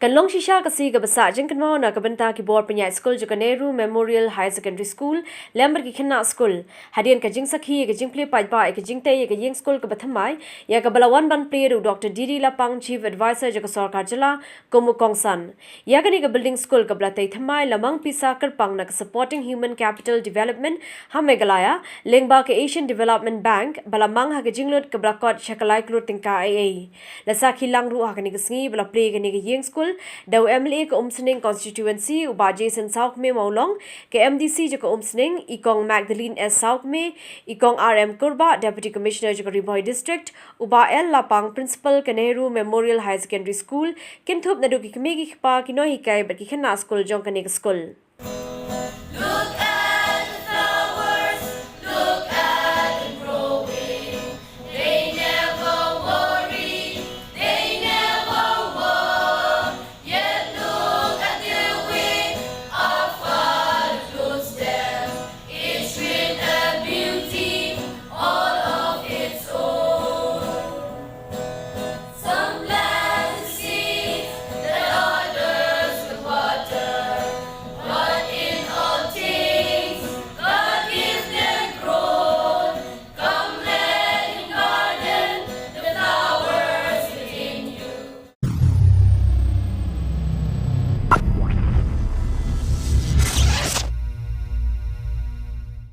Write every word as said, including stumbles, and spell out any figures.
Kan long shisha ka sngi kaba sah jingkynmaw na ka bynta ki bor pynïaid skul jong ka Nehru Memorial Higher Secondary School lem bad ki khynnah skul hadien ka jingsakhi ïa ka jingplie paidbah ïa ka jingtei ïa ka ïing skul kaba thymmai, ïa kaba la wan ban plie da u Dr D D Lapang, Chief Advisor jong ka Sorkar Jylla, kum u kongsan. Ïa kane ka building skul kaba la tei thymmai la mang pisa kyrpang na ka Supporting Human Capital Development ha Meghalaya lyngba ka Asian Development Bank, ba la mang ha ka jinglut kaba la kot sha ka lai klur tyngka A A. La sakhi lang ruh ha kane ka sngi ba la plie kane ka ïing skul da u M L A ka Umsning Constituency, u Bah Jason Sawkmie Mawlong, ka M D C jong ka Umsning, i Kong Magdalene S Sawkmie, i Kong R M Kurbah, Deputy Commissioner jong ka Ri Bhoi District, u Bah L Lapang, Principal ka Nehru Memorial Higher Secondary School, kynthup naduh ki kmie ki kpa, ki nonghikai bad ki khynnah skul jong kane ka skul.